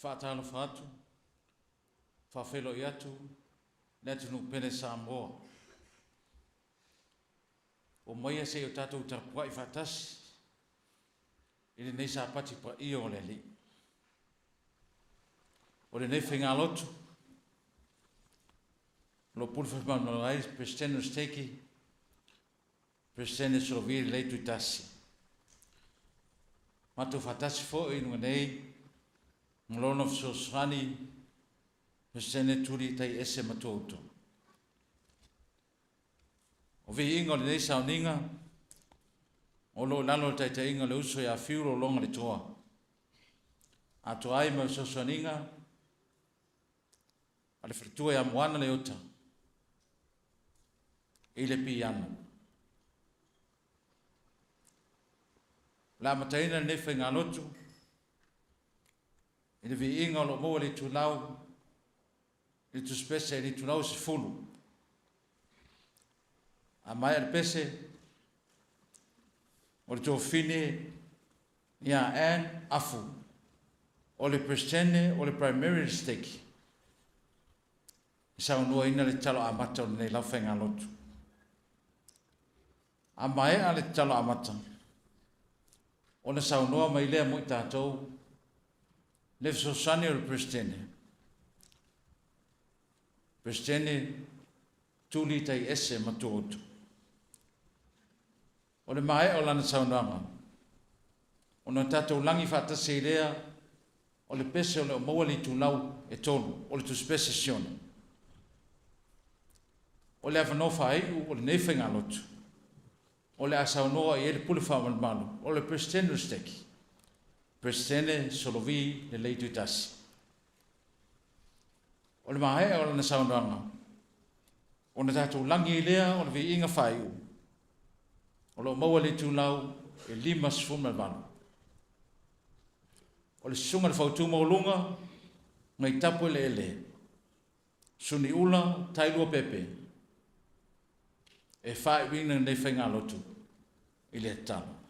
Faatalofa atu, faafeiloai atu le atunuu pele Samoa. Omaia se i o tatou tapuai faatasi i lenei Sapati paia o le Alii. O lenei faigalotu, o lo o pule faamalumalu ai Peresetene o le Sekeki, Peresetene Solovia Lelei Tuitasi. Matou faatasi foi i luga nei ma lona fesoasoani Peresetene Tuli Taiese Matuauto. O viiga o lenei sauniga o lo o i lalo o le taitaiga o le uso ia Fiu Lologa le Toa. Atoa ai ma fesoasoaniga a le faletua ia Moana Leota i le piano. O le a amataina lenei faigalotu i le viiga o lo o maua i le itulau i le tusipese i le itulau 10. A maea le pese, o le tofine ia Ann Afu, o le Peresetene o le Primary Stake, e saunoaina le tatalo amata o lenei lava faigalotu. A maea le tatalo amata, ona saunoa mai lea mo i tatou le fesoasoani o le Peresetene. Peresetene Tuli Taiese Matuauto. O le maea o lana saunoaga, ona tatou lagi faatasi ai lea o le pese o le o maua le itulau e 3, o le tusipese Siona. O le avanoa faaiu o lenei faigalotu, o le a saunoa i ai le pule faamalumalu o le Peresetene o le Sekeki, Peresetene Solovi Lelei Tuitasi. O le maea o lana saunoaga, ona tatou lagi ai lea o le viiga faaiu, o lo o maua le itulau e 58. O le susuga i le fautu maualuga nai tapu eleele, Suniula Tailua Pepe, e faaiuina lenei faigalotu i le tatalo.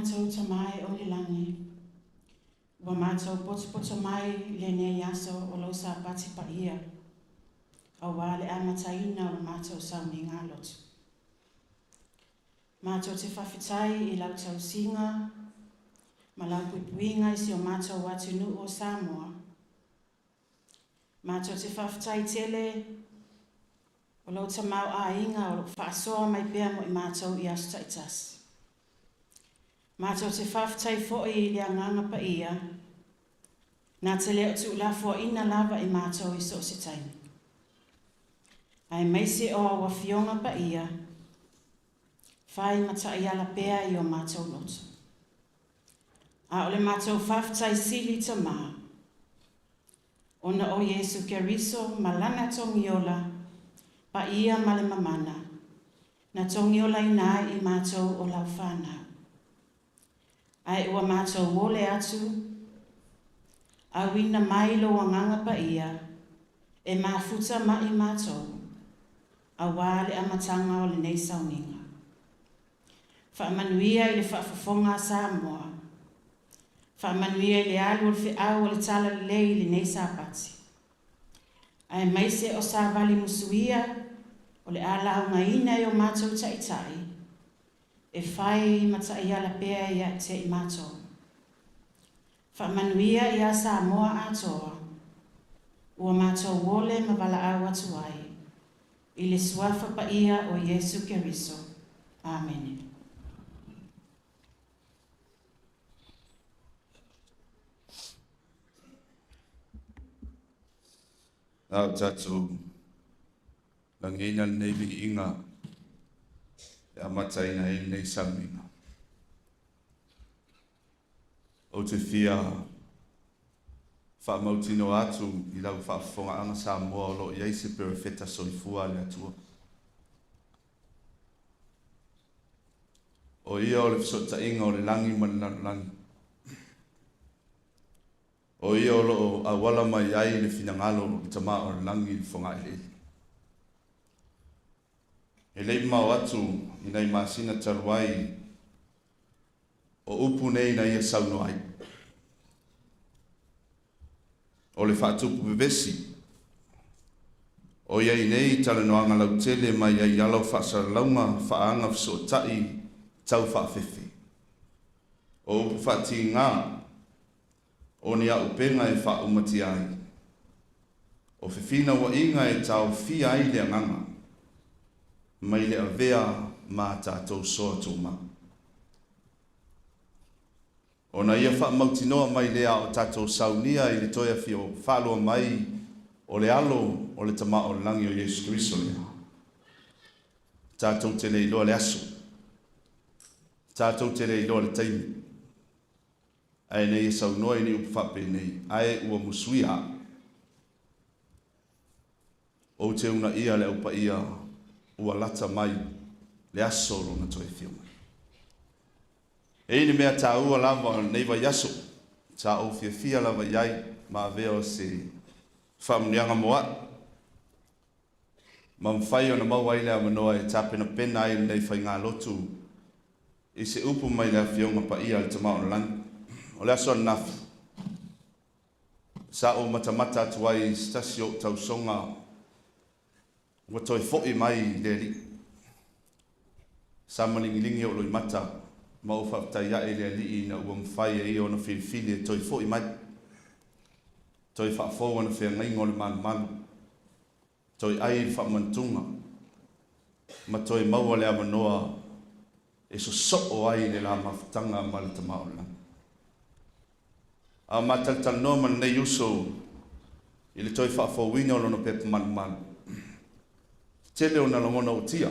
matou Tama e o i le lagi, ua matou potopoto mai i lenei aso o lou Sapati paia, aua le amataina o le matou sauniga lotu. Matou te faafetai i lau tausiga ma lau puipuiga i si o matou atunuu o Samoa. Matou te faafetai tele o lou tamaoaiga o lo o faasoa mai pea mo i matou i aso taitasi. Matou te faafetai foi i le Agaga Paia, na te le o tuulafoaiina lava i matou i so o se taimi. Aemaise o au Afioga Paia, fai ma taiala pea i o matou loto. A o le matou faafetai sili Tama, ona o Iesu Keriso ma Lana togiola paia ma le mamana, na togiolaina ai i matou o lau fanau. Ae ua matou ole atu, auina mai lou Agaga Paia e mafuta ma'i matou, aua le amataga o lenei sauniga. Faamanuia i le faafofoga a Samoa, faamanuia i le alu o le feau o le Talalelei i lenei Sapati, aemaise o savali musuia o le a laugaina e o matou taitai, e fai ma taiala pea ia te i matou. Faamanuia ia Samoa atoa, ua matou ole ma valaau atu ai, i le suafa paia o Iesu Keriso. Amene. A o tatou lagiina lenei viiga e amataina ai lenei sauniga. Ou te fia faamautinoa atu i lau faafofogaaga Samoa o lo o i ai se perofeta soifua a le Atua. O ia o le fesootaiga o le lagi ma le lalolagi. O ia o lo o auala mai ai le finagalo o le Tama o le Lagi i le fogaeleele. E le i mamao atu i nai masina talu ai, o upu nei na ia saunoa ai. O le faatupu vevesi, o i ai nei talanoaga lautele mai ai ala o faasalalauga faaaga fesootai tau faafefe. O upu faatiga, o ni aupega e faaumatia ai. O fefinauaiga e taofia ai le agaga mai le avea ma tatou soa tumau. Ona ia faamautinoa mai lea a o tatou saunia i le toe afio faaloa mai o le Alo o le Tama o le Lagi o Iesu Keriso lea. Tatou te le iloa le aso. Tatou te le iloa le taimi. Ae nei e saunoa i ni upu faapenei, ae ua musuia au. Ou te uunaia le Au Paia ua lata mai le aso o Lona toe afio mai. E i ai le mea taua lava o lenei vaiaso, sa ou fiafia lava i ai ma avea o se faamanuiaga mo a'u, ma mafai ona maua ai le avanoa e tapenapena ai lenei faigalotu i se upu mai le Afioga Paia a le Tama o le Lagi. O le aso ananafi, sa ou matamata atu ai i se tasi o ou tausoga ua toe fo'i mai i le Alii. Sa malingiligi ou loimata ma ou faafetai ae i le Alii ina ua mafai e Ia ona filifili e toe fo'i mai, toe faafou ana feagaiga o le malumalu, toe ai i le faamantuga, ma toe maua le avanoa e sosoo ai le la mafutaga ma le Tama o le Lagi. A o ma talatalanoa ma lenei uso i le toe faafouina o lona pepa malumalu, tele ona lagona utia,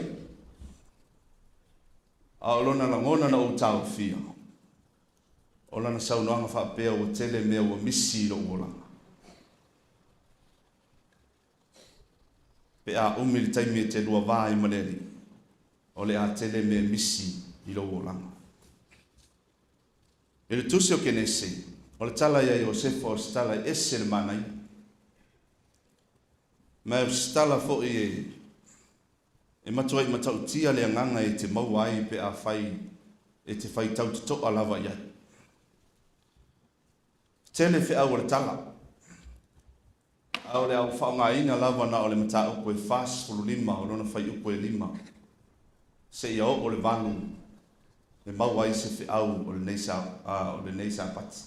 a o lona lagona na ou taofia, o lana saunoaga faapea ua tele mea ua misi i lou olaga. Pe a umi le taimi e te lua va ai ma le Alii, o le a tele mea misi i lou olaga. I le Tusi o Kenese, o le tala ia Iosefa o se tala e ese le manaia. Ma o se tala foi e matuai matautia le agaga e te maua ai pe afai E te faitau totoa lava i ai. Tele feau o le tala, a o le a ou faaaogaina lava na o le mataupu e 45 o lona fuaiupu e 5 seia oo le 8 e maua ai se feau o lenei o lenei Sapati.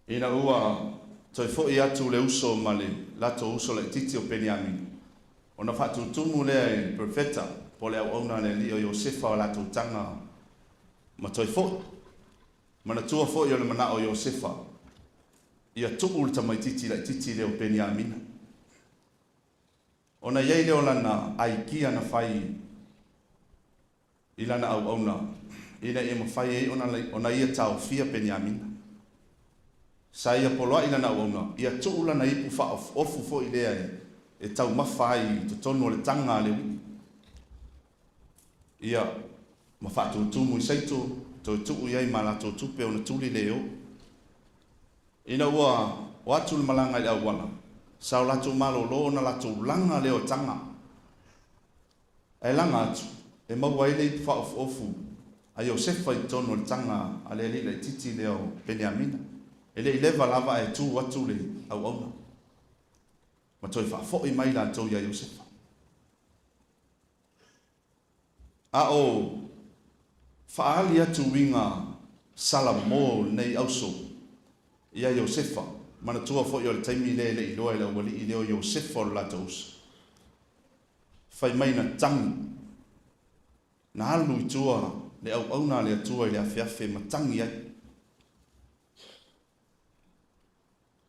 Ina ua toe foi atu le uso ma le latou uso laitiiti o Peniamina, ona faatutumu lea e le Perofeta po o le auauna a le Alii o Iosefa o latou taga ma toe foi. Manatua foi o le manao o Iosefa ia tuu le tamaitiiti laitiiti lea o Peniamina. Ona i ai lea o lana aikia na fai i lana auauna ina ia mafai ai ona ia taofia Peniamina. Sa ia poloai lana auauna ia tuu lana ipu faaofuofu foi lea e taumafa ai i totonu o le taga a Lewi. Ia, ma faatutumu i saito, toe tuu i ai ma latou tupe ona tuli le o. Ina ua o atu le malaga i le auala, sa o latou malolo ona latou laga lea o taga. Ae laga atu, e maua ai le ipu faaofuofu a Iosefa i totonu o le taga a le alii laitiiti lea o Peniamina. E le i leva lava ae tu atu le auauna, ma toe faafoi mai latou iā Iosefa. A o faaali atu uiga Salamo o lenei auso iā Iosefa, manatua foi o le taimi lea e le i iloa e le aualii lea o Iosefa o le latou uso. Fai mai na tagi, na alu i tua le auauna a le Atua i le afeafe ma tagi ai.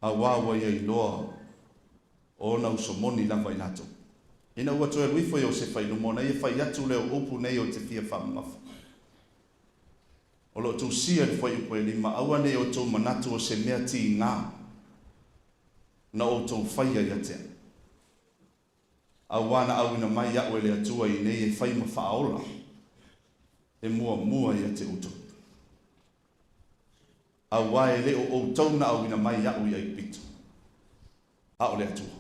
Auā ua ia iloa o ona uso moni lava i latou. Ina ua toe alu ifo Iosefa i luma ona ia fai atu lea o upu nei o te fia faamamafa. O lo o tusia i le fuaiupu e 5, Aua nei outou manatu o se mea tigā na outou faia ia te au. Auā na auina mai au e le Atua i nei e fai ma faaola e muamua ia te outou. Auā e le o outou na auina mai aʻu i Aikupito, a o le Atua.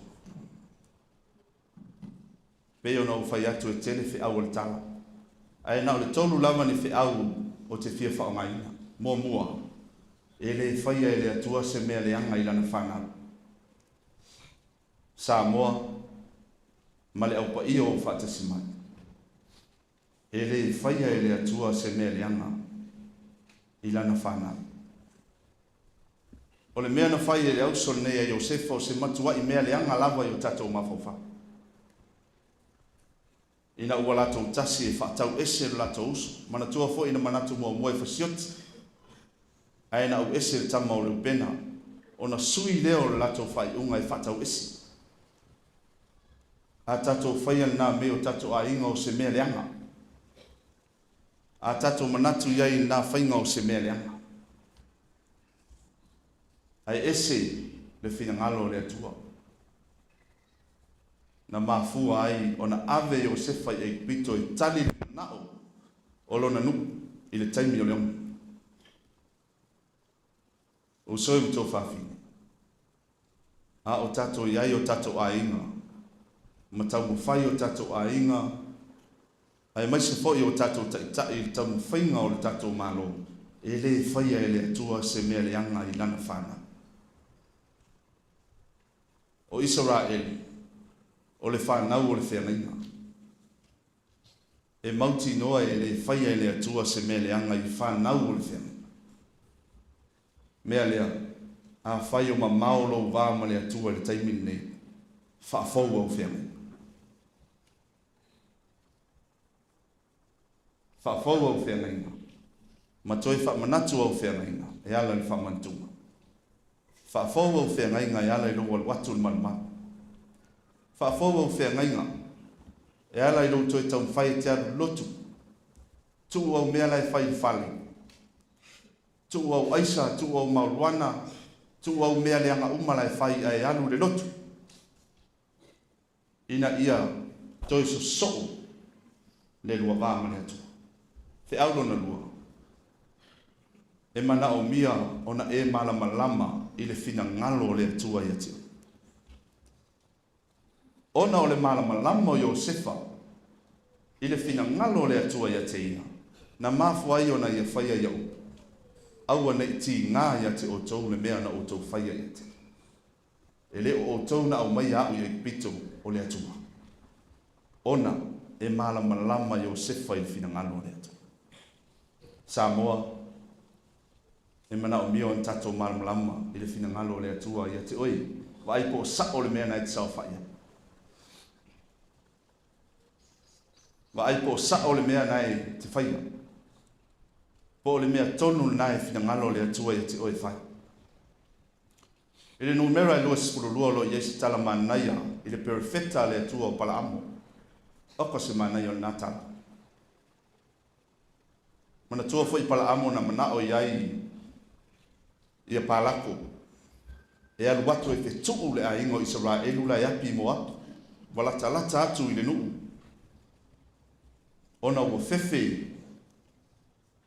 Pei ona ou fai atu e tele feau o le tala, ae na o le tolu lava ni feau ou te fia faaaogaina. Muamua, e le faia e le Atua se mea leaga i Lana fanau. Samoa ma le au paia ua faatasi mai. E le faia e le Atua se mea leaga i Lana fanau. O le mea na fai e le auso lenei a Iosefa o se matuaʻi mea leaga lava i o tatou mafaufau. Ina ua latou tasi e faatau ese lo latou uso, manatua foi na manatu muamua e fasioti, ae na au ese le tama o Reubena, ona sui lea o le latou faaiuga e faatau ese. A tatou faia lena mea i o tatou aiga o se mea leaga. A tatou manatu i ai i lena faiga o se mea leaga. Ae ese le finagalo o le Atua. Na mafua ai ona ave Iosefa i Aikupito e tali le manao o lona nuu i le taimi o le ogi. Uso e ma tou fafine, a o tatou i ai o tatou aiga, ma taumafai o tatou aiga, aemaise foi o tatou taitai i le taumafaiga o le tatou Malo, e le faia e le Atua se mea leaga i Lana fanau. O Isaraelu, o le fanau o le feagaiga. E mautinoa e le faia e le Atua se mea leaga i fanau o le feagaiga. Mea lea, afai o mamao lou va ma le Atua i le taimi lenei, faafou au feagaiga. Faafou au feagaiga, ma toe faamanatu au feagaiga e ala i le faamanatuga. Faafou au feagaiga e ala i lou alu atu i le malumalu. Faafou au feagaiga e ala i lou toe taumafai e te alu i le lotu. Tuu au mea la e fai i le fale. Tuu au aisa, tuu au mauluana, tuu au mea leaga uma la e fai ae alu i le lotu. Ina ia toe sosoo le lua va ma le Atua. Feau lona lua, e manaomia ona e malamalama i le finagalo o le Atua ia te oe. Ona o le malamalama o Iosefa i le finagalo o le Atua ia te ia, Na mafua ai ona ia faia ia upu, Aua ne i tigā ia te outou le mea na outou faia ia te. E le o outou na aumaia aʻu i Aikupito, o le Atua. Ona e malamalama Iosefa i le finagalo o le Atua. Samoa, E manaomia ona tatou malamalama i le finagalo o le Atua ia te oe. Vaai po o sao le mea na e te saofai ai. Vaai po o sao le mea na e te faia. Po o le mea tonu lena e finagalo le Atua ia te oe e fai. I le numera e 22 o lo o i ai se tala manaia i le perofeta a le Atua o Palaamo. Oka se manaia o lena tala. Manatua foi Palaamo na manao i ai ia Palako e alu atu e fetuu le aiga o Isaraelu la e api i Moapi, ua latalata atu i le nuu, ona ua fefe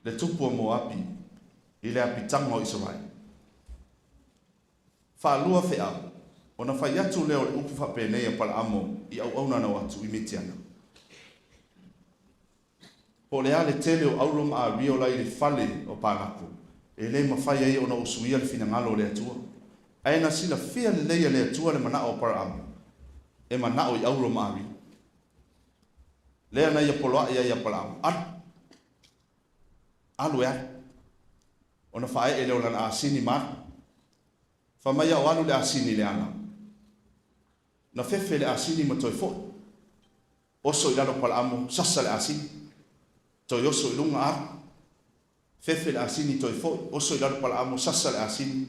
le tupu o Moapi i le apitaga o Isaraelu. Faalua feau, ona fai atu lea o le upu faapenei a Palaamo i auauna na o atu i Mitiana. Po o le a le tele o auro ma ario la i le fale o Palako, e le mafai ai ona usuia le finagalo o le Atua. Ae na silafia lelei e le Atua le manao o Paraamo, e manao i auro ma ario. Lea na ia poloaʻi ai ia Palaamo, Alu! Alu e alu! Ona faaee lea o lana asini ma alu. Fai mai a o alu le asini i le ala. Na fefe le asini ma toe foʻi. Oso i lalo Palaamo, sasa le asini. Toe oso i luga, alu. Fefe le asini toe foʻi, oso i lalo Palaamo, sasa le asini.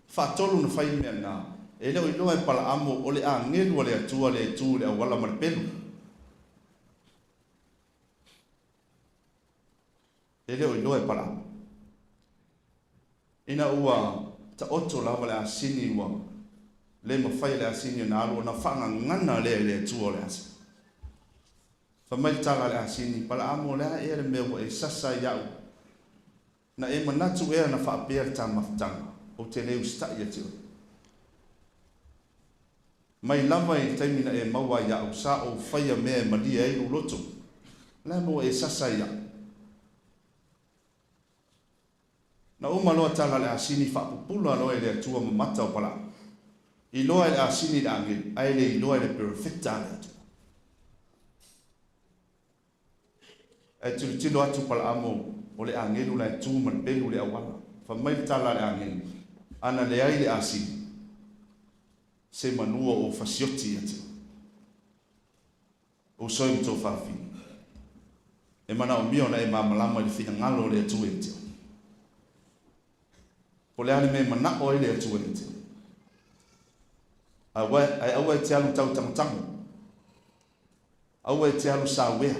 Faatolu na fai le mea lena. E le o iloa e Palaamo o le agelu a le Atua le e tu i le auala ma le pelu. E le o iloa e Palaamo. Ina ua taoto lava le asini ua le mafai e le asini ona alu ona faagagana lea i le Atua o le asini. Fai mai le tala a le asini, Palaamo, o le a ea le mea ua e sasa ai iaʻu? Na e manatu ea na faapea le ta mafutaga, ou te le usitai ia te oe? Mai lava i le taimi na e maua ai iaʻu, sa ou faia mea e malie ai lou loto. O le a mea ua e sasa ai iaʻu? Na uma loa tala a le asini faapupula loa e le Atua ma mata o Palaamo. Iloa e le asini le agelu, ae le iloa e le perofeta a le Atua. Ae tilotilo atu Palaamo o le agelu la e tu ma le pelu i le auala. Fai mai le tala a le agelu, Ana leai le asini, se manua o ou fasioti ia te oe. Ou soe ma tou faafina. E manaomia ona e malamalama i le finagalo o le Atua ia te oe. Po o le a le mea e manao ai le Atua ia te oe. Ae aua e te alu tautagatago. Aua e te alu sauea.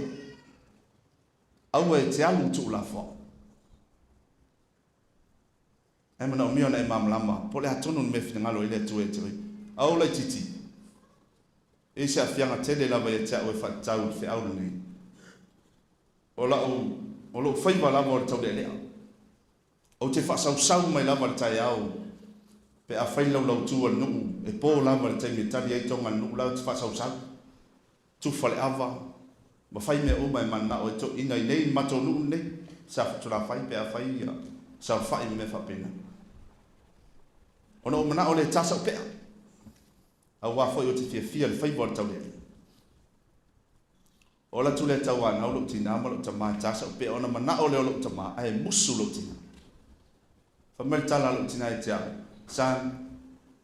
Aua e te alu tuulafoa. Ae manaomia ona e malamalama po o le a tonu le mea e finagalo ai le Atua ia te oe. A ou laitiiti, e i ai se aafiaga tele lava ia te au e faatatau i le feau lenei. O lau, o lou faiva lava o le taulealea. Ou te faasausau mai lava i le taeao pe a fai le laulautu a le nuu, e po lava i le taimi e tali ai toga a le nuu la ou te faasausau. Tufa le ava, ma fai mea uma e mananao ai toeaiina i nei matou nuu lenei, sa Futulafai pe afai ia saofai ma mea faapena. Ona ou manao lea e ta sau pea, aua foi ou te fiafia i le faiva o le taulealea. Ola atu lea tauanau lou tina ma lou tama e ta sau pea ona manao lea o lou tama ae musu lou tina. Fai mai le tala a lou tina ia te au, Son,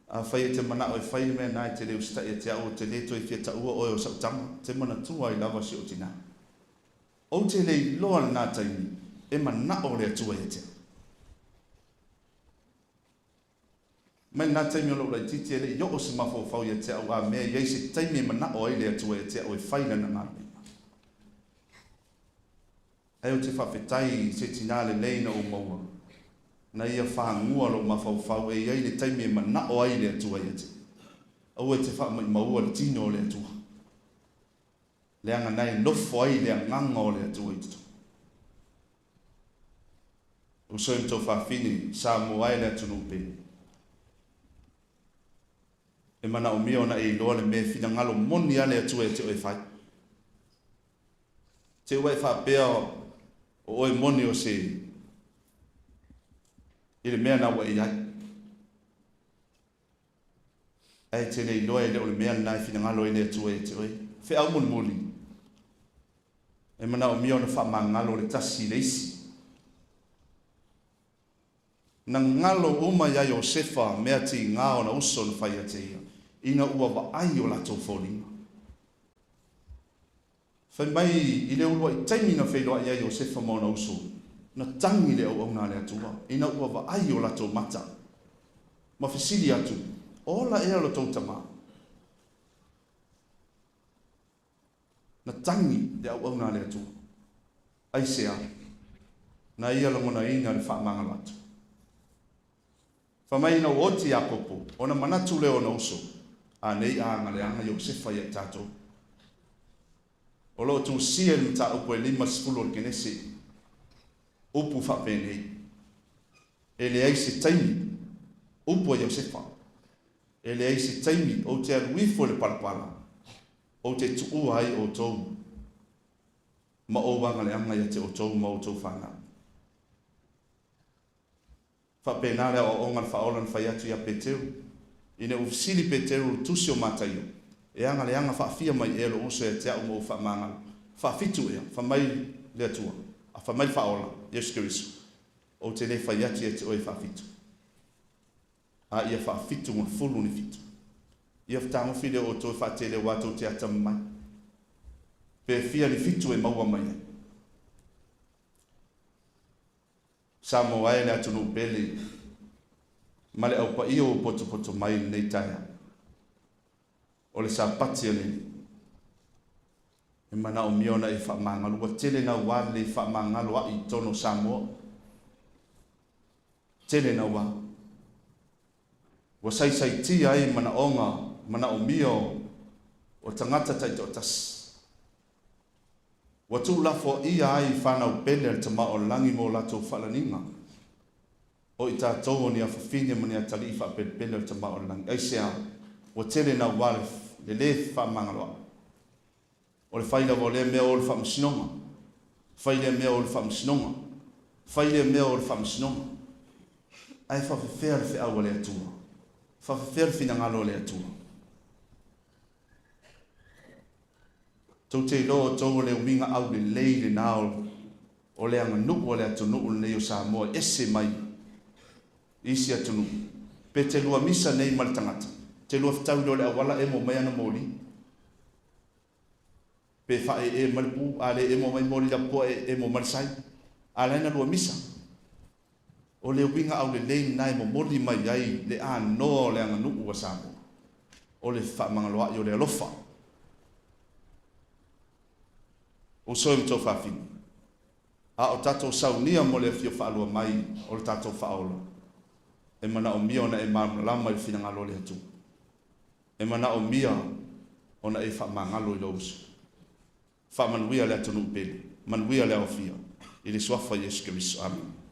afai e te manao e fai le mea na e te le usitai ia te au ou te le toe fia taua oe o sau tama, te manatua ai lava si ou tina. Ou te le iloa lena taimi e manao le Atua ia te au. Mai lena taimi o lou laitiiti e le i oo se mafaufau ia te au a mea i ai se taimi e manao ai le Atua ia te au e fai lana galuega. Ae ou te faafetai i se tinā lelei na ou maua, na ia fagua lou mafaufau e i ai le taimi e manao ai le Atua ia te. Aua e te faamaimaua le tino o le Atua, leaga na e nofo ai le agaga o le Atua i totonu. Uso e ma tou fafine, Samoa e le atunuu pele. E manaomia ona e iloa le mea e finagalo moni a le Atua ia te oe e fai. Te ua e faapea. O oe moni o se i le mea na ua e i ai. Ae e te le iloa e le o le mea lena e finagalo ai le Atua ia te oe. Feau mulimuli, e manaomia ona faamagalo le tasi i le isi. Na galo uma ia Iosefa mea tiga ona uso na fai ia te ia, ina ua vaai o latou foliga. Fai mai i le uluai taimi na feiloai ai Iosefa ma ona uso, na tagi le auauna a le Atua, ina ua vaai i o latou mata, ma fesili atu, Ola ea lo tou tama? Na tagi le auauna a le Atua. Aisea? Na ia lagonaina le faamagalo atu. Fai mai ina ua oti Iakopo, ona manatu lea o ona uso, A nei a agaleaga Iosefa ia i tatou. O lo o tusia i le mataupu e 50 o le Kenese, upu faapenei, E leai se taimi, upu a Iosefa, e leai se taimi ou te alu ifo i le palapala, ou te tuua ai outou ma ou agaleaga ia te outou ma outou fanau. Faapena le aoaoga a le Faaola na fai atu ia Peteru. Ina ua fesili Peteru i le tusi o Mataio, E agaleaga faafia mai ea lou uso ia te a'u ma ou faamagalo? Faafitu ea, fai mai le Atua, a fai mai le Faaola, Iesu Keriso, Ou te le fai atu ia te oe faafitu, a ia faafitu gafulu ni fitu. Ia fetagofi lea o outou e faatele aua tou te atamamai. Pe fia ni fitu e maua mai ai. Samoa e le atunuu pele ma le au paia ua potopoto mai i lenei taeao. O le Sapati a le Alii. E manaomia ona e faamagalo. Ua tele naua le le faamagalo a'i i totonu o Samoa. Tele naua. Ua saisaitia ai manaoga manaomia o tagata taitoatasi. Ua tuulafoaia ai fanau pele a le Tama o le Lagi mo latou faalaniga, o i tatou o ni afafine ma ni atalii faapelepele o le Tama o le Lagi. Aisea? Ua tele naua le lē fefaamagaloa'i. O le fai lava o lea mea o le faamasinoga, fai lea mea o le faamasinoga, fai lea mea o le faamasinoga. Ae faafefea le feau a le Atua? Faafefea le finagalo o le Atua? Tou te iloa outou o le uiga aulelei lena o le aganuu a le atunuu lenei o Samoa e ese mai isi atunuu. Pe te lua misa nei ma le tagata, te lua fetau lea o le auala emo mai ana moli. Pe faaee mai le pu, a le emo mai moli lapopoa e emo mai le sai. A la e na lua misa. O le uiga aulelei lena e momoli mai ai le anoa o le aganuu a Samoa, o le fefaamagaloa'i o le alofa. Uso e ma tuafafine, a o tatou saunia mo le afio faalua mai o le tatou Faaola, e manaomia ona e malamalama i le finagalo o le Atua. E manaomia ona e faamagalo i lou uso. Faamanuia le atunuu pele. Manuia le aofia. I le Suafa Iesu Keriso. Amene.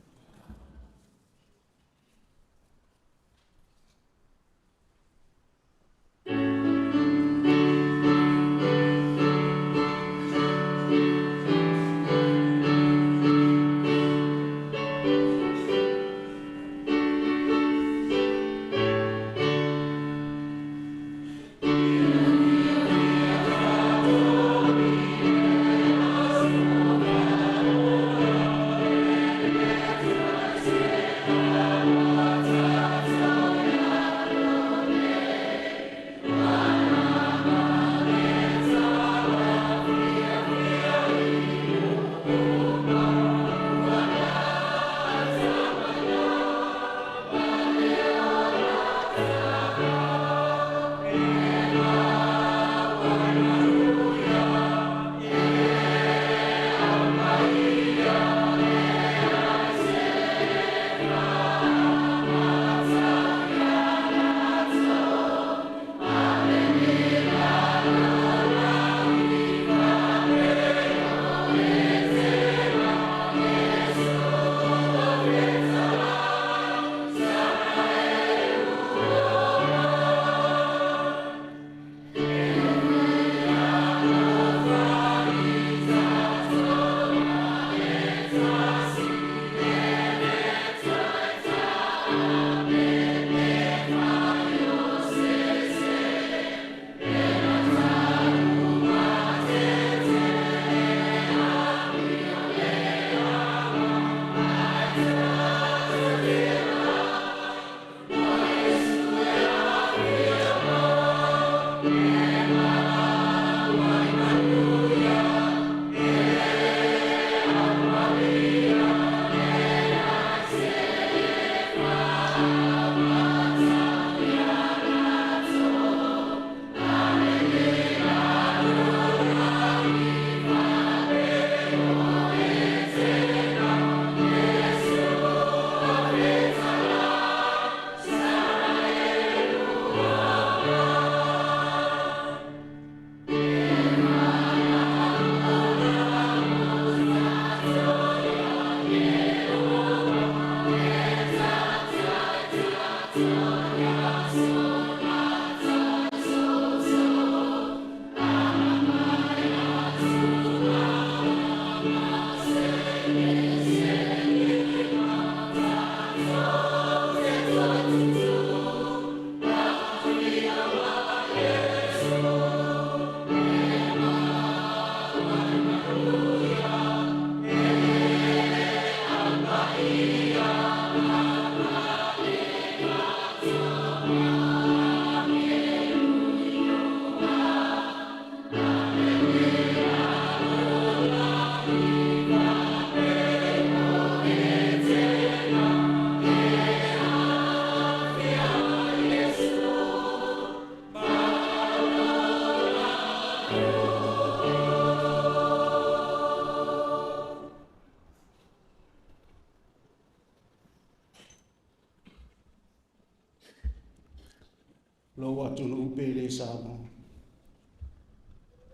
Lou atunuu pele Samoa,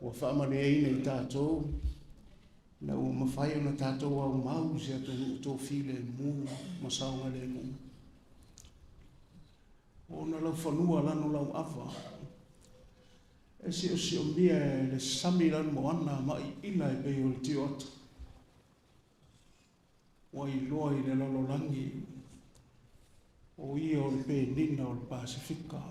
ua faamanuiaina i tatou ina ua mafai ona tatou aumau i se atunuu tofilemu ma saogalemu. O ona laufanua lanu lauava, e siosiomia e le sami lanumoana ma iila e pei o le tioata. Ua iloa i le lalolagi o ia o le penina o le Pasefika.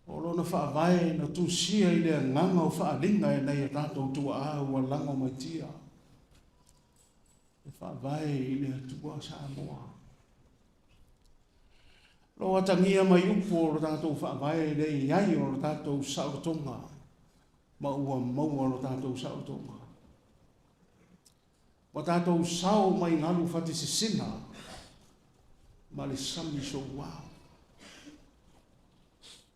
O lona faavae na tusia i le agaga o faaaliga e nai a tatou tuaa ua lago mai tia, e faavae i le Atua Samoa. Lo atagia mai upu o lo tatou faavae le i ai o lo tatou saolotoga ma ua maua lo tatou saolotoga. Ua tatou sao mai galu fati sisina ma le sami soua.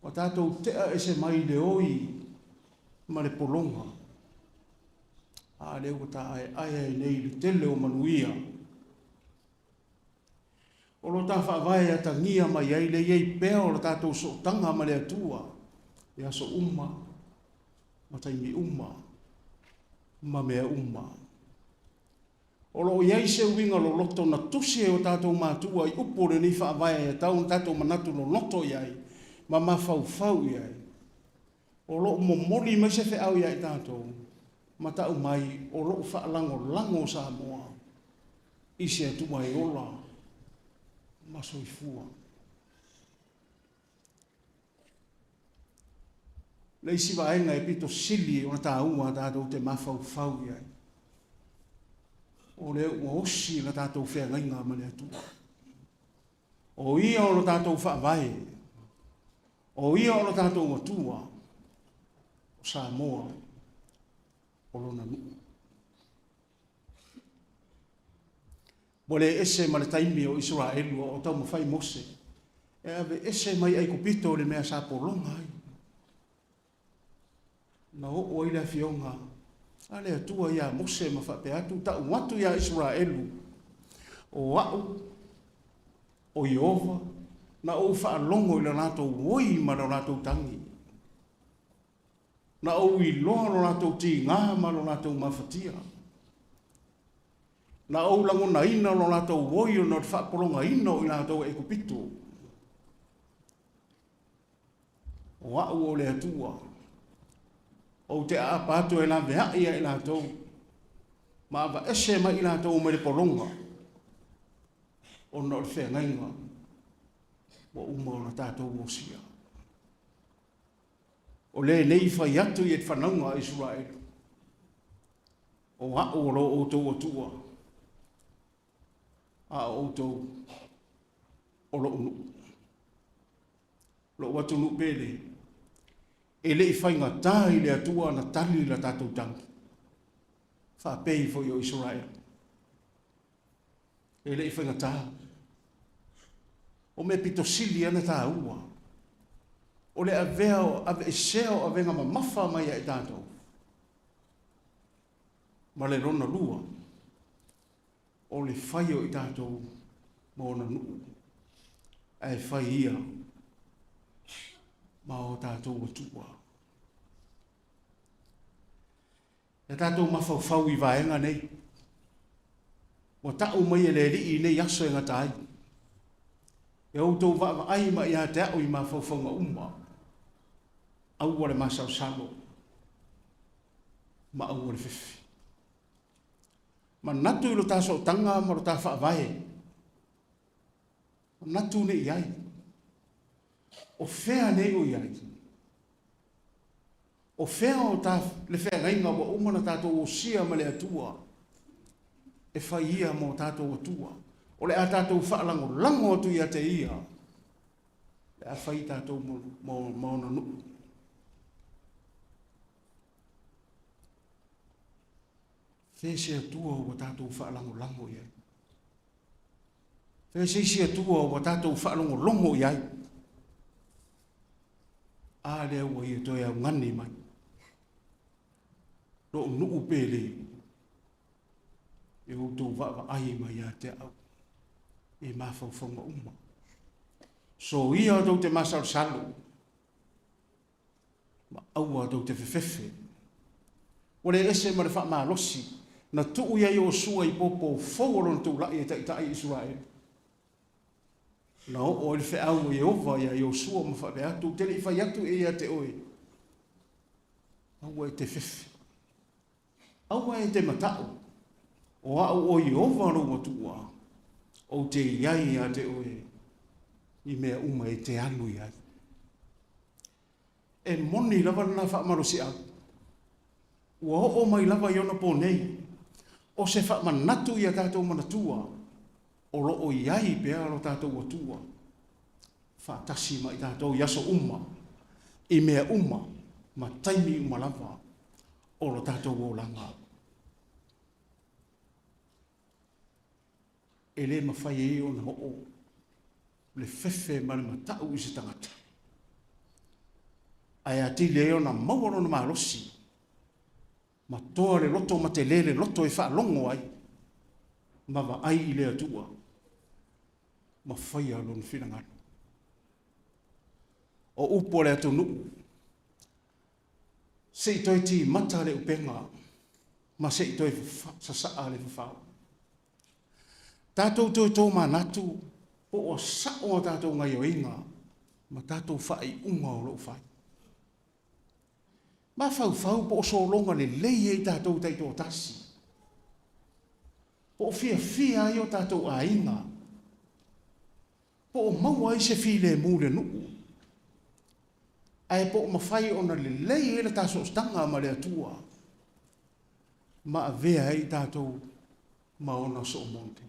Ua tatou tea ese mai le oi ma le pologa, a lea ua taaeaea ai nei i le tele o manuia. O lo ta faavae e atagia mai ai le i ai pea o le tatou sootaga ma le Atua i aso uma ma taimi uma ma mea uma. O lo o i ai se uiga loloto na tusi e o tatou matua i upu o lenei faavae e tatau ona tatou manatu loloto i ai ma mafaufau i ai. O lo o momoli mai se feau ia i tatou ma tau mai o lo o faalagolago Samoa i se Atua e ola ma soifua. Le isi vaega e pito sili ona taua tatou te mafaufau i ai, o lea ua osi la tatou feagaiga ma le Atua. O ia o lo tatou faavae, o ia o lo tatou Atua, o Samoa, o lona nuu. Ua le ese ma le taimi o Isaraelu a o taumafai Mose e aveese mai Aikupito le mea sa pologa ai. Na oo ai le afioga a le Atua iā Mose ma faapea atu, Tau atu iā Isaraelu, o a'u, o Ieova, na ou faalogo i le latou oi ma le latou tagi. Na ou iloa lo latou tigā ma lo latou mafatia. Na ou lagonaina lo latou oi ona o le faapologaina o i latou e Aikupito. O a'u o le Atua, ou te aapa atu e laveai ia i latou, ma avaese mai i latou mai le pologa, ona o le feagaiga ua uma ona tatou osia. O lenei fai atu i le fanauga a Isaraelu, o a'u o lo outou Atua, a o outou o lo'u nuu. Lo'u atunuu pele, e le i faigata i le Atua ona tali la tatou tagi, faapei foi o Isaraelu. E le i faigata. O mea pito sili lava ona taua, o le avea o aveesea o avega mamafa mai ia i tatou, ma le lona lua, o le fai o i tatou ma ona nuu, ae fai ia ma o tatou Atua. Ia tatou mafaufau i vaega nei. Ua tau mai e le Alii i nei aso e gata ai. Ia outou vaavaai mai ia te a'u i mafaufauga uma, aua le masalosalo ma aua le fefe. Manatu i lo ta sootaga ma lo ta faavae. Manatu nei i ai. O fea nei o i ai? O fea o ta le feagaiga ua uma ona tatou osia ma le Atua e fai ia mo tatou Atua? O le a tatou faalagolago atu ia te Ia, le a fai tatou ma ona nuu. Fea se Atua ua tatou faalagolago i ai? Fea se isi Atua ua tatou faalogologo i ai? A lea ua ia toe augani mai. Lo'u nuu pele, e outou vaavaai mai ia te au i mafaufauga uma. Soia tou te masalosalo, ma aua tou te fefefe. Ua le ese ma le faamalosi na tuu ia Iosua i popo fou o lona tulai e taitai i Isuraelu. Na oo ai le feau a Ieova iā Iosua ma faapea atu, Ou te le i fai atu ea ia te oe, aua e te fefe, aua e te mataʻu, o aʻu ʻo Ieova lou Atua, ou te i ai iā te oe i mea uma e te alu i ai. E moni lava lena faamalosiau. Ua oo mai lava i ona pō nei, o se faamanatu i a tatou manatua o lo o i ai pea lo tatou Atua faatasi ma i tatou i aso uma, i mea uma, ma taimi uma lava o lo tatou olaga. E le mafai ai ona oo le fefe ma le mata'u i se tagata, ae atili ai ona maua lona malosi ma toa le loto ma telē le loto e faalogo ai ma vaai i le Atua ma faia lona finagalo. O upu a le atunuu, Se i toe timata le upega ma se i toe sasaa le fafao. Tatou toe tomanatu po o sa'o a tatou gaioiga ma tatou faaiuga o lo o fai. Mafaufau po o sologa lelei ai tatou taitoatasi, po o fiafia ai o tatou aiga, po o maua ai se filemu i le nuu, ae po o mafai ona lelei ai le ta sootaga ma le Atua ma avea ai tatou ma ona soomonde.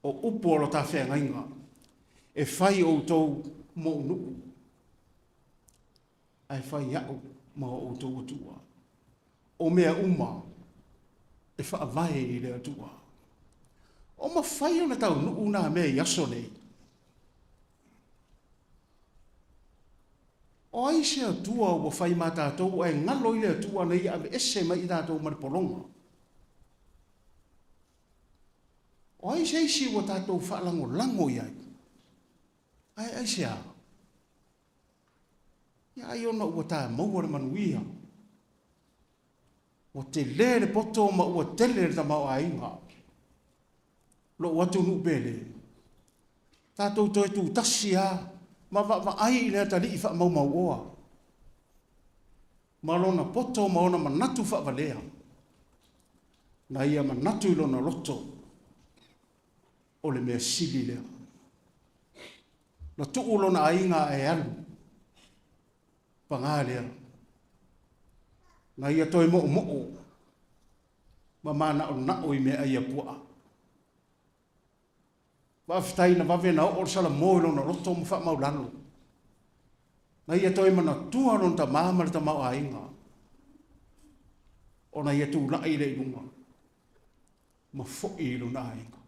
O upu o lo ta feagaiga, e fai outou mou nuu, ae fai aʻu ma o outou Atua. O mea uma e faavae i le Atua. O mafai ona taunuu nā mea i aso nei? O ai se Atua ua fai ma tatou ae galo i le Atua na ia aveese mai i tatou ma le pologa? O ai se isi ua tatou faalagolago i ai? Ae aisea? Ia ai ona ua ta maua le manuia. Ua tele le poto ma ua tele le tamaoaiga. Lou atunuu pele, tatou toe tutasi lava ma vaavaai i le atalii faamaumauoa ma lona poto ma ona manatu faavalea, na ia manatu i lona loto o le mea sili lea. Na tuu lona aiga ae alu. Paga lea, na ia toe moomoo ma manaonao i meaai a puaa. Faafetai na vave na oo le salamo i lona loto ma faamaulalo. Na ia toe manatua lona tama ma le tamaoaiga ona ia tulai lea i luga ma foi i lona aiga.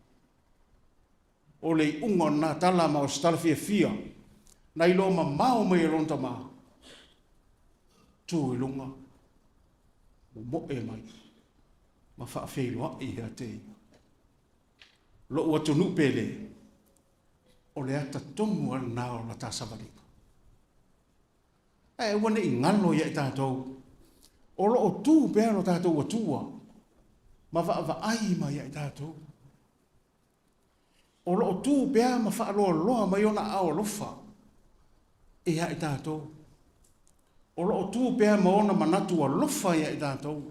O le iuga o lena tala ma o se tala fiafia na iloa mamao mai e lona tama, tu i luga, momoe mai ma faafeiloai ia te ia. Lou atunuu pele, o le ata tonu lava lena o la ta savaliga. Ae aua ne i galo ia i tatou, o lo o tu pea lo tatou Atua ma vaavaai mai ia i tatou. O lo o tu pea ma faaloaloa mai ona aao alofa ia i tatou. O lo o tu pea ma ona manatu alofa ia i tatou.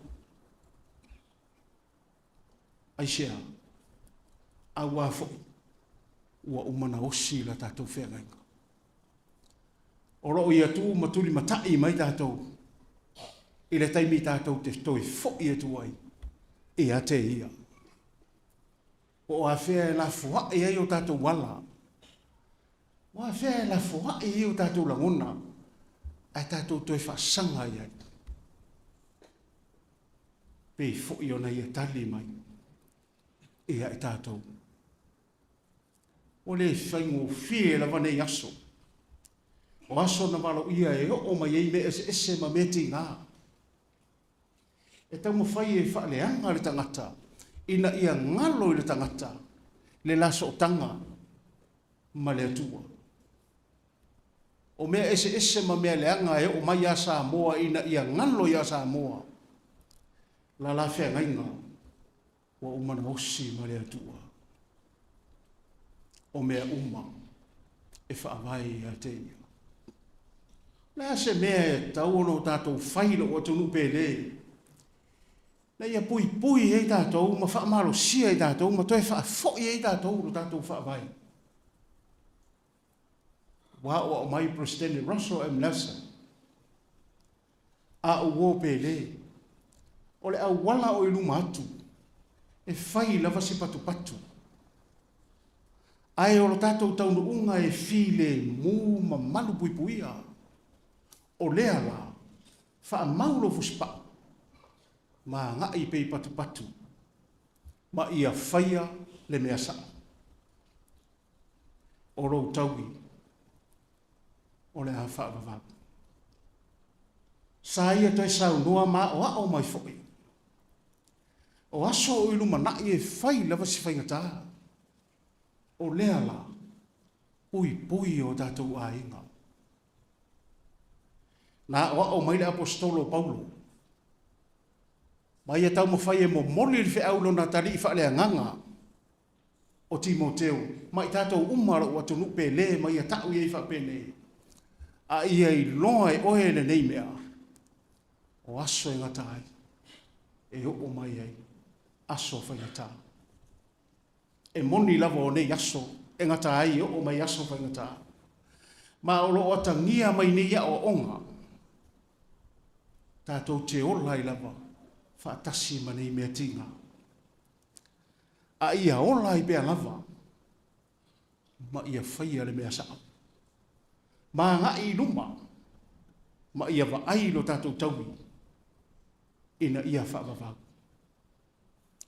Aisea? Auā foi ua uma ona osi la tatou feagaiga. O lo o ia tu ma tulimataʻi mai tatou i le taimi tatou te toe foʻi atu ai ia te ia. Po o afea e lafoaʻi ai o tatou ala, o afea e lafoaʻi ai o tatou lagona, ae tatou toe faasaga i ai. Pei foi ona ia tali mai ia i tatou. Ua le faigofie lava nei aso. O aso na valoia e oo mai ai mea eseese ma mea tiga. E taumafai e faaleaga le tagata ina ia galo i le tagata le la sootaga ma le Atua. O mea eseese ma mea leaga e oo mai ia Samoa ina ia galo ia Samoa la la feagaiga ua uma ona osi ma le Atua. O mea uma e faavae ia te Ia. O le a se mea e tatau ona o tatou fai lou atunuu pele, ina ia puipui ai tatou ma faamalosia ai tatou ma toe faafoi ai tatou lo tatou faavae? Ua aoao mai Peresetene Russell M. Nelson, A ou uo pele, o le auala o i luma atu, e fai lava si patupatu. Ae o lo tatou taunuuga e filemu ma malupuipuia. O lea la, faamau lou fusipau, ma agai pea i patupatu, ma ia faia le mea sao. O lou taui o le a faavavau. Sa ia toe saunoa ma aoao mai foi. O aso o i lumanai e fai lava si faigata. O lea la, puipui o tatou aiga. Na aoao mai le Aposetolo o Paulo, ma ia taumafai e momoli le feau i lona atalii faaleagaga, o Timoteo, ma i tatou uma lou atunuu pele ma ia ta'u i ai faapenei, A ia iloa e oe lenei mea, o aso e gata ai, e oo mai ai aso faigata. E moni lava o nei aso e gata ai e oo mai aso faigata, ma o lo o atagia mai nei aoaoga, tatou te ola ai lava faatasi ma nei mea tiga. A ia ola ai pea lava ma ia faia le mea sao. Ma agai i luma ma ia vaai lo tatou taui ina ia faavavau.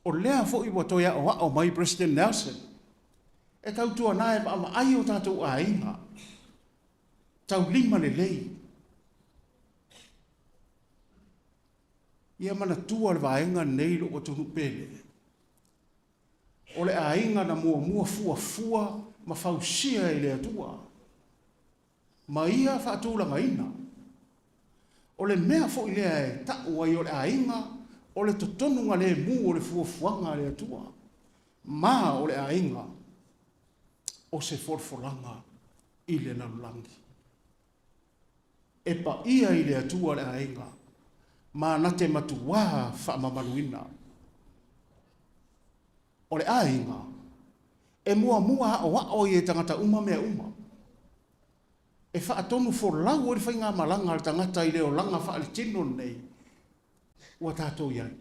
O lea foi ua toe aoao mai President Nelson e tautuana e vaavaai o tatou aiga taulima lelei. Ia manatua le vaega lenei lou atunuu pele, o le aiga na muamua fuafua ma fausia e le Atua, ma ia faatulagaina. O le mea foi lea e ta'u ai o le aiga o le totonuga lemu o le fuafuaga a le Atua, ma o le aiga o se folafolaga i le lalolagi. E paia i le Atua le aiga, ma na te matuā faamamaluina. O le aiga, e muamua aoao ai e tagata uma mea uma. E faatonu folau ai le faigamalaga a le tagata i le olaga faaletino lenei ua tatou i ai,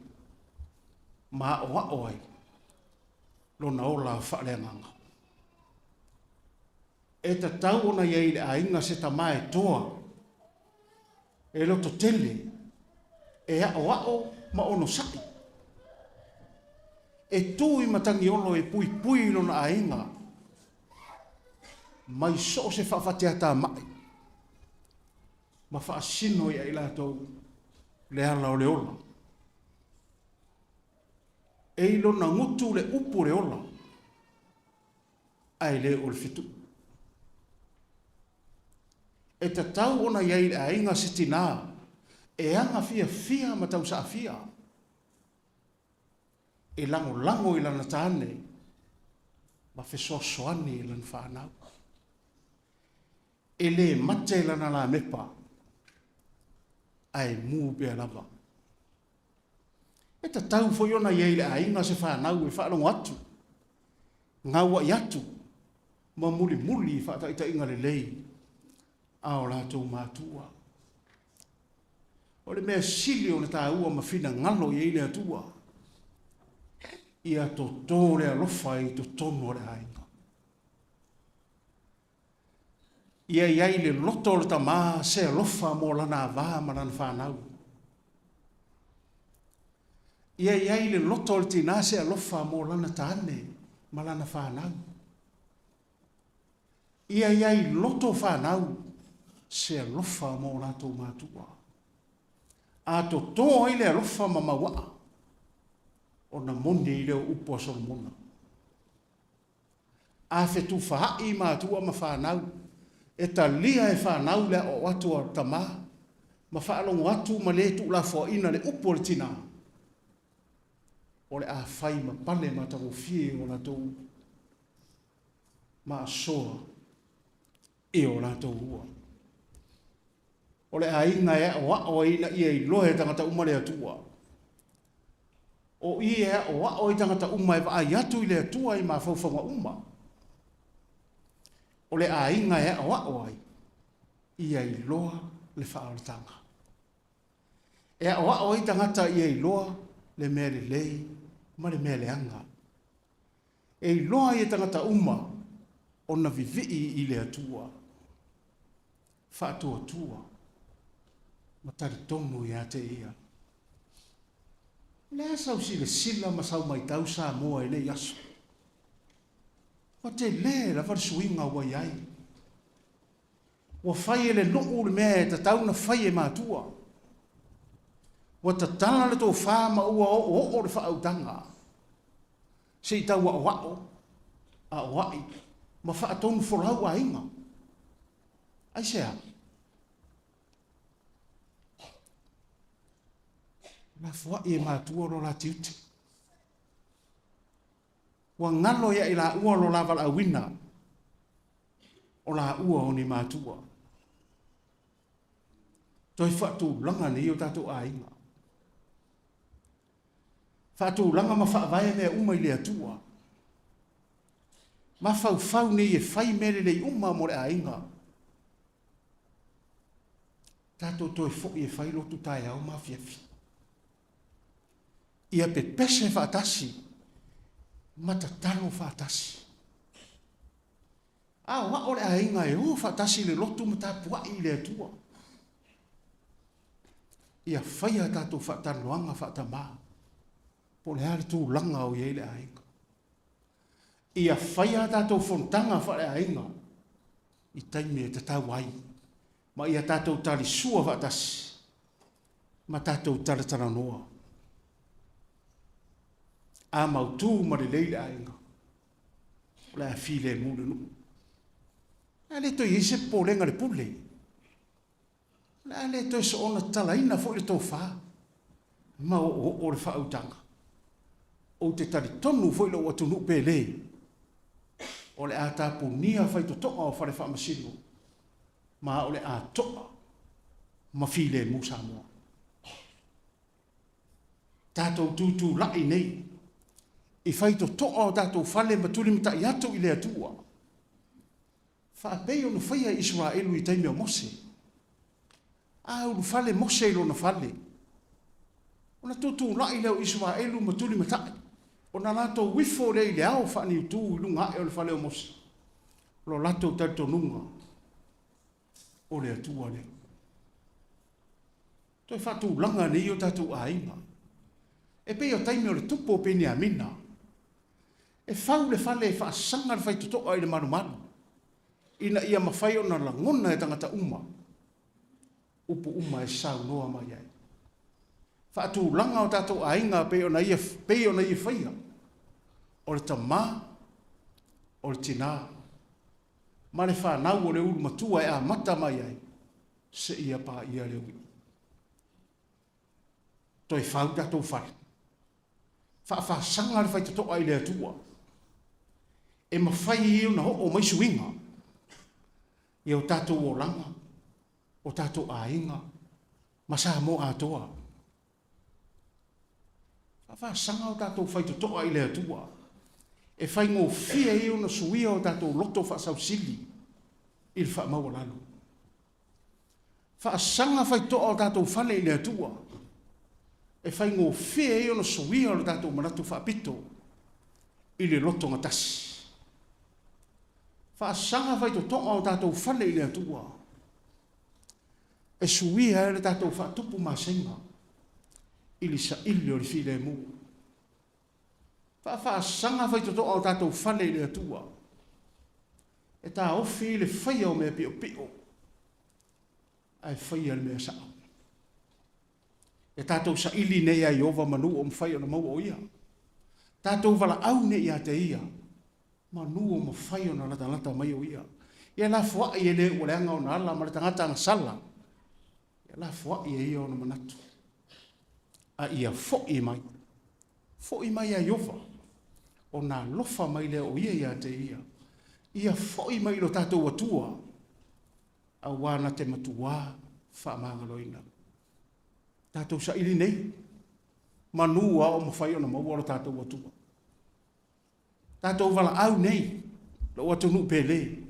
ma aoao ai lona ola faaleagaga. E tatau ona i ai i le aiga se tama e toa, e lototele, e aʻoaʻo ma onosai. E tū i Matagiolo e puipui i lona aiga mai so o se faafateatamai ma faasino ia i latou le ala o le ola. E i lona gutu le upu o le ola. Ae le o le fetuʻu. E tatau ona i ai i le aiga se tinā e aga fiafia ma tausaafia, e lagolago i lana tāne ma fesoasoani i lana fanau. E le mate lana lamepa, ae mū pea lava. E tatau foi ona i ai i le aiga se fanau e faalogo atu, gaua'i atu ma mulimuli i faataitaiga lelei a o latou matua. O le mea sili ona taua ma finagalo i ai le Atua, ia toto le alofa i totonu o le aiga. Ia i ai le loto o le tama se alofa mo lana ava ma lana fanau. Ia i ai le loto o le tinā se alofa mo lana tane ma lana fanau. Ia i ai loto fanau se alofa mo latou matua. A toto ai le alofa ma mauaa, ona moni lea o upu a Solomona. A fetufaai matua ma fanau, E talia e fanau le aoao atu a tama ma faalogo atu ma le tuulafoaina le upu a le tina, o le a fai ma pale matagofie o latou maasoa i o latou ua. O le aiga e aoao ai ina ia iloa e tagata uma le Atua. O i e aoao ai tagata uma e vaai atu i le Atua i mafaufauga uma. O le aiga e aoao ai ia iloa le faaolataga. E aoao ai tagata ia iloa le mea lelei ma le mea leaga. E iloa ai e tagata uma ona vivii i le Atua, faatuatua ma talitonu ia te Ia. O le a sau silasila ma sau maitau Samoa i nei aso? Ua tele lava le suiga ua i ai. Ua fai e le nuu le mea e tatau ona fai e matua. Ua tatala le tofa ma ua oooo le faautaga. Se i tau aoao, aoai ma faatonufolau aiga. Aisea? Lafoai e matua lo la tiute. Ua galo ia i laua lo la valaauina o laua o ni matua. Toe faatulaga nei o tatou aiga. Faatulaga ma faavae mea uma i le Atua. Mafaufau nei e fai mea lelei uma mo le aiga. Tatou toe foi e fai lotu taeao ma afiafi. Ia pepese faatasi ma tatalo faatasi. A o ao le aiga e o faatasi i le lotu ma tapuai i le Atua. Ia faia a tatou faatalanoaga faatamā po o le a le tulaga o i ai le aiga. Ia faia a tatou fonotaga faaleaiga i taimi e tatau ai ma ia tatou talisua faatasi ma tatou talatalanoa. A mautu ma lelei le aiga, o le a filemu le nuu. O le a le toe i ai se popolega i le pule. O le a le toe soona tatalaina foi le tofa ma oooo le faautaga. Ou te talitonu foi lou atunuu pele, o le a tapunia faitotoa o fale faamasino ma o le a to'a ma filemu Samoa. Tatou tutulai nei i faitotoa o tatou fale ma tulimatai atu i le Atua, faapei ona faia e Isaraelu i taimi o Mose. A ulufale Mose i lona fale, ona tutulai lea o Isaraelu ma tulimatai, ona latou ifo lea i le ao faaniutu i luga ae o le fale o Mose, lo latou talitonuga o le Atua lea. Toe faatulaga nei o tatou aiga. E pei o taimi o le tupu o Peniamina. E fau le fale e faasaga le faitotoa i le malumalu, ina ia mafai ona lagona e tagata uma upu uma e saunoa mai ai. Faatulaga o tatou aiga pei ona ia, pei ona ia faia, o le tama, o le tinā, ma le fanau o le ulu matua e amata mai ai, seia paia le ui'i. Toe fau tatou fale. Faafasaga le faitotoa i le Atua, e mafai ai ona oo mai suiga i o tatou olaga, o tatou aiga, ma Samoa atoa. Faafasaga o tatou faitotoa i le Atua, e faigofie ai ona suia o tatou loto faasausili i le faamaualalo. Faasaga faitotoa o tatou fale i le Atua, e faigofie ai ona suia lo tatou manatu faapito i le lotogatasi. Faasaga faitotoa o tatou fale i le Atua, e suia ai le tatou faatupu masega i le saili o le filemu. Faafaasaga faitotoa o tatou fale i le Atua, e taofi le faia o mea piopio, ae faia le mea sao. E tatou saili nei ia Ieova manu o mafai ona maua o Ia. Tatou valaau nei ia te Ia, manu o mafai ona latalata mai o Ia. Ia lafoai e le ua leaga ona ala ma le tagata agasala, ia lafoai e ia ona manatu, a ia foi mai, foi mai ia Ieova, ona alofa mai lea o ia ia te ia. Ia foi mai i lo tatou Atua, auā na te matuā faamagaloina. Tatou saili nei, manu a o mafai ona maua lo tatou Atua. Tatou valaau nei, lou atunuu pele,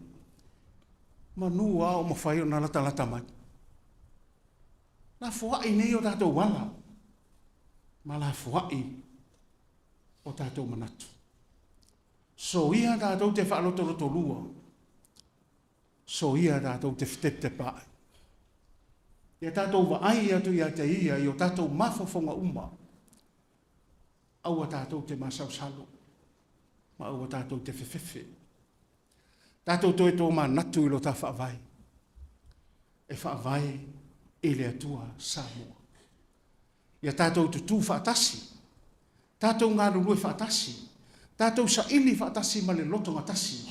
manu a o mafai ona latalata mai. Lafoai nei o tatou ala, ma lafoai o tatou manatu. Soia tatou te faalotolotolua, soia tatou te fetepetepaai. Ia tatou vaai atu ia te ia i o tatou mafaufauga uma, Aua tatou te masalosalo, ma aua tatou te fefefe. Tatou toe tomanatu i lo ta Faavae, e faavae i le Atua Samoa. Ia tatou tutū faatasi, tatou galulue faatasi, tatou saili faatasi ma le lotogatasi,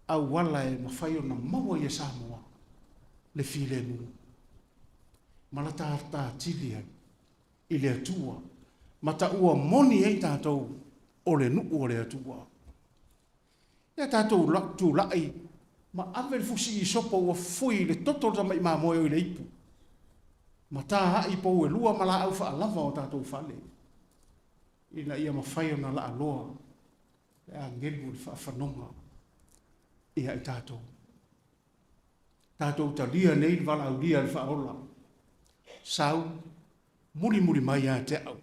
auala e mafai ona maua ia Samoa le filemu ma la ta atili ai i le Atua, ma taua moni ai tatou o le nuu o le Atua. Ia tatou tulai ma ave le fusi isopo ua fufui i le toto o le tamai mamoe o i le ipu, ma ta ai pou e lua ma laau faalava o tatou fale, ina ia mafai ona laaloa le agelu o le faafanoga ia i tatou. Tatou talia nei le valaaulia a le Faaola, Sau, mulimuli mai ia te au,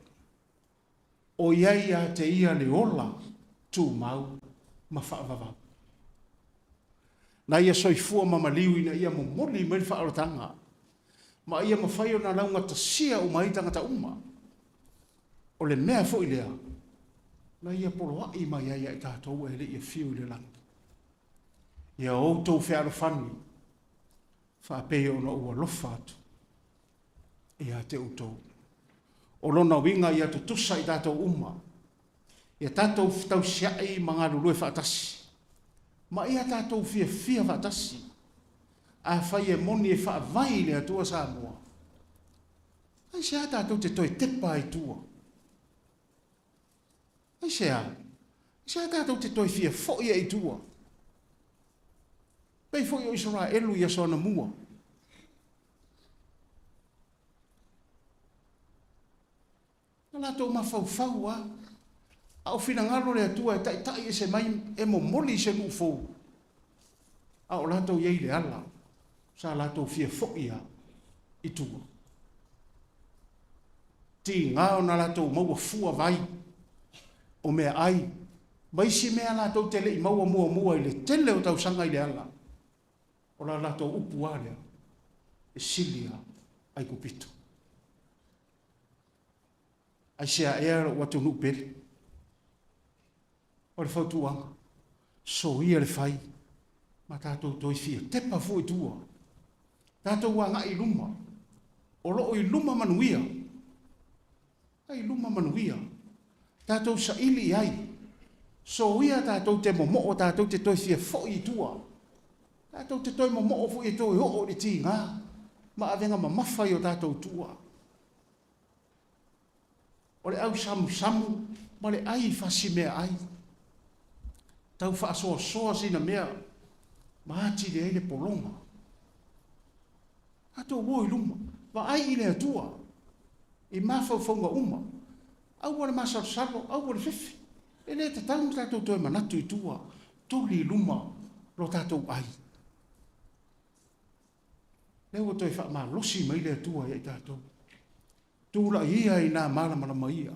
o i ai ia te ia le ola tumau ma faavavau. Na ia soifua ma maliu ina ia momoli mai le faaolataga, ma ia mafai ona laugatasia uma ai tagata uma. O le mea foi lea na ia poloai mai ai ia i tatou e le i afio i le lagi. Ia outou fealofani, faapei ona ou alofa atu ia te outou. O lona uiga ia tutusa i tatou uma, ia tatou fetausiai ma galulue faatasi, ma ia tatou fiafia faatasi. Afai e moni e faavae i le Atua Samoa, aisea tatou te toe tepa ai i tua? Aisea? Aisea tatou te toe fia foi ai i tua? Pei foi o Isaraelu i aso anamua. Na latou mafaufau lava, a o finagalo le Atua e taitai ese mai e momoli i se nuu fou, a o latou i ai i le ala sa latou fia foi lava i tua. Tiga ona latou maua fua vai o meaai ma isi mea latou te le i maua muamua i le tele o tausaga i le ala, o la latou upu lava lea, e sili lava Aikupito. Aisea ea lou atunuu pele? O le fautuaga, soia le fai ma tatou toe fia tepa foi i tua. Tatou agai i luma. O lo o i luma manuia. Ai luma manuia. Tatou saili i ai. Soia tatou te momoo tatou te toe fia foi i tua. Tatou te toe momoo foi e toe oo i le tiga ma avega mamafa i o tatou tua. O le ausamusamu ma le ai fasi meaai. Tau faasoasoa sina mea ma atili ai le pologa. Tatou o i luma, vaai i le Atua i mafaufauga uma. Aua le masalosalo, aua le fefe. E le tatau ona tatou toe manatu i tua, toli i luma lo tatou ai. Lea ua toe faamalosi mai le Atua ia i tatou. Tulai ia i nā malamalama ia.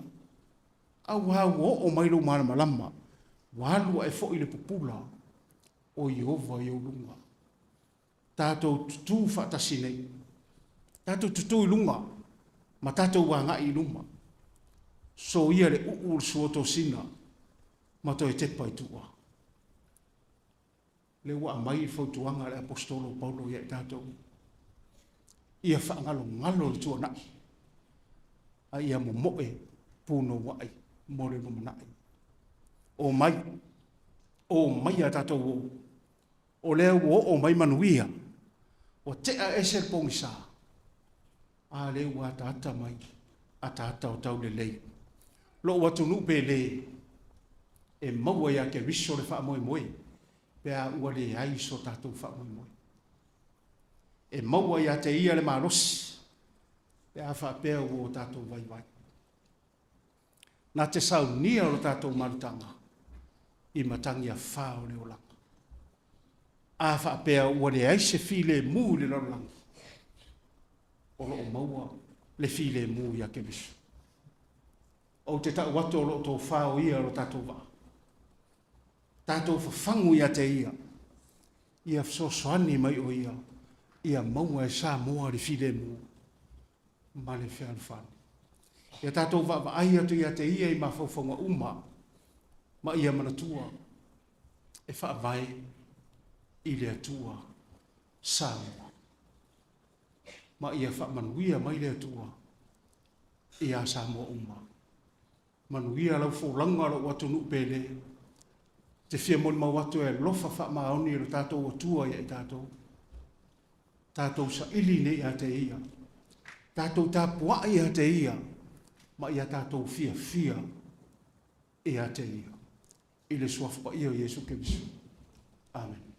Auā ua oo mai lou malamalama, ua alu ae foi le pupula o Ieova i ou luga. Tatou tutū faatasi nei. Tatou tutū i luga ma tatou agai i luma. Soia le uu o le suotosina ma toe tepa i tua. Lea ua aumai le fautuaga a le Aposetolo o Paulo ia i tatou, ia faagalogalo le tuanai, a ia momoe punouai mo le lumanai. Omai, omaia tatou o. O lea ua oo mai manuia, ua tea ese le pogisa, a lea ua ataata mai ataata o taulelei. Lou atunuu pele, e maua ia Keriso le faamoemoe pe a ua leai so tatou faamoemoe. E maua ia te Ia le malosi pe a faapea ua o tatou vaivai. Na te saunia lo tatou malutaga i matagi afa o le olaga. A faapea ua leai se filemu i le lalolagi, o lo o maua le filemu ia Keriso. Ou te tau atu o lo o tofa o Ia lo tatou vaa. Tatou fafagu ia te Ia, ia fesoasoani mai o Ia, ia maua e Samoa le filemu ma le fealofani. Ia tatou vaavaai atu ia te Ia i mafaufauga uma, ma ia manatua e faavae i le Atua Samoa. Ma ia faamanuia mai le Atua ia Samoa uma. Manuia lau folauga lou atunuu pele. Te fia molimau atu e alofa faamaoni lo tatou Atua ia i tatou. Tatou saili nei ia te Ia. Tatou tapuai ia te Ia ma ia tatou fiafia ia te Ia. I le suafa paia o Iesu Keriso. Amen.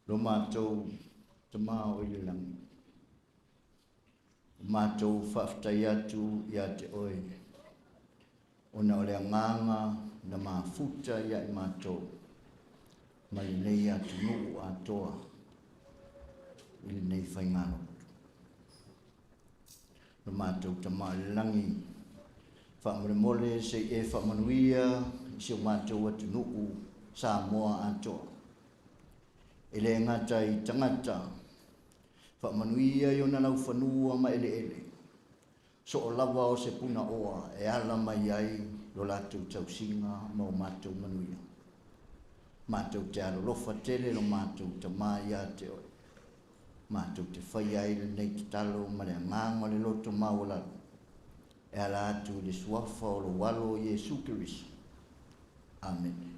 Lo matou Tama o i le lagi, o matou faafetai atu ia te Oe, ona o le agaga na mafuta ia i matou ma lenei atunuu atoa i lenei faigalotu. Lo matou Tama i le lagi, faamolemole se i e faamanuia i si o matou atunuu Samoa atoa. E le gata i tagata, faamanuia i ona laufanua ma eleele, soo lava o se punaoa e ala mai ai lo latou tausiga ma o matou manuia. Matou te alolofa tele lo matou Tama ia te Oe. Matou te faia ai lenei tatalo ma le agaga o le loto maualalo, e ala atu i le suafa o lou Alo Iesu Keriso. Amene.